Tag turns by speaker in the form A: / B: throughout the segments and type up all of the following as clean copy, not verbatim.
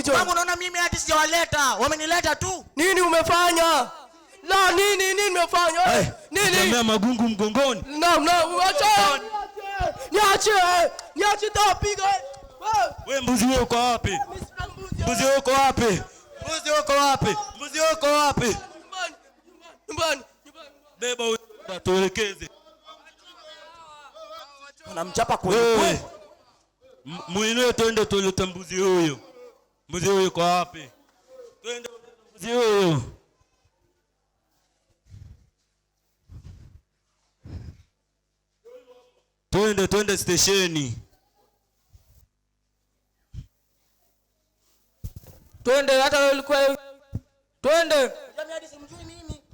A: kichwa.
B: Kama unaona mimi hadi sijawaleta, wamenileta tu.
A: Nini umefanya? La, nini nini umefanya?
C: Hey,
A: Nini?
C: Tembea magungu mgongoni.
A: No, no, acha. Niache. Niache tapiga.
C: We mbuzi wewe uko wapi? Mbuzi wewe uko wapi? Mbuzi uko wapi? Mbuzi uko wapi?
A: Nyumbani, nyumbani, nyumbani.
C: Beba huyu tuelekeze.
B: Unamchapa kweli
C: Wewe.
B: kweli.
C: Muinue twende tulete mbuzi huyu. Mbuzi huyu uko wapi? Twende mbuzi huyu. Twende, twende stesheni.
D: Twende, hata wewe ulikuwa twende.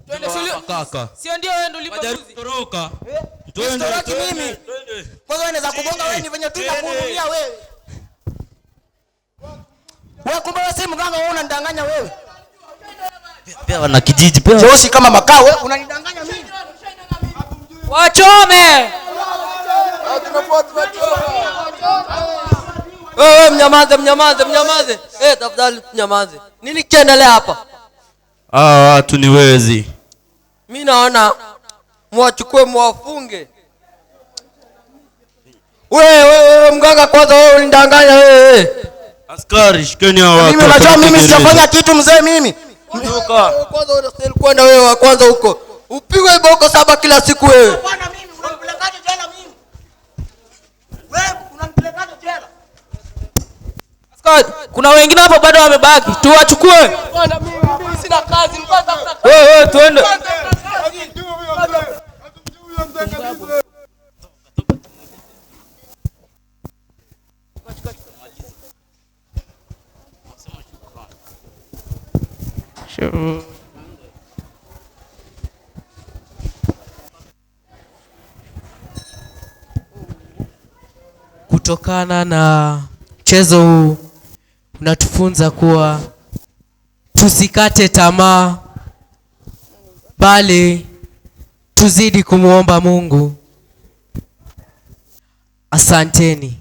D: Twende,
C: Kaka.
D: sio ndio wewe ndio ulipo
C: Wajaribu
D: mbuzi?
C: kutoroka. Twende,
B: Nisitoroki
C: twende,
B: mimi.
C: twende.
B: Kwanza wewe unaweza kugonga wewe ni venye tu
C: Twende.
B: nakuhurumia wewe. Wewe kumbe wewe si mganga, wewe unanidanganya wewe.
C: Pia wana kijiji pia.
B: Jeusi kama makaa wewe unanidanganya mimi.
D: Wachome.
A: Wewe mnyamaze, mnyamaze, mnyamaze. Tafadhali mnyamaze. Nini kiendelea hapa?
C: Hawa watu ni wezi.
A: Mimi naona mwachukue mwafunge. Wewe, wewe, mganga kwanza wewe ulinidanganya wewe.
C: Askari shikeni hawa watu.
B: Mimi unajua mimi
C: wapeleke
B: sijafanya kitu mzee mimi.
C: gereza.
A: Kwanza unastahili kwenda wewe wa kwanza huko. Upigwe boko 7 kila siku wewe.
B: Bwana mimi unanipelekaje jela mimi? Wewe unanipelekaje jela?
D: Askari, kuna wengine hapo bado wamebaki. Tuwachukue.
A: Bwana mimi sina kazi, nilikuwa natafuta kazi.
D: Wewe, wewe twende.
E: Kutokana na mchezo huu unatufunza kuwa tusikate tamaa, bali tuzidi kumuomba Mungu. Asanteni.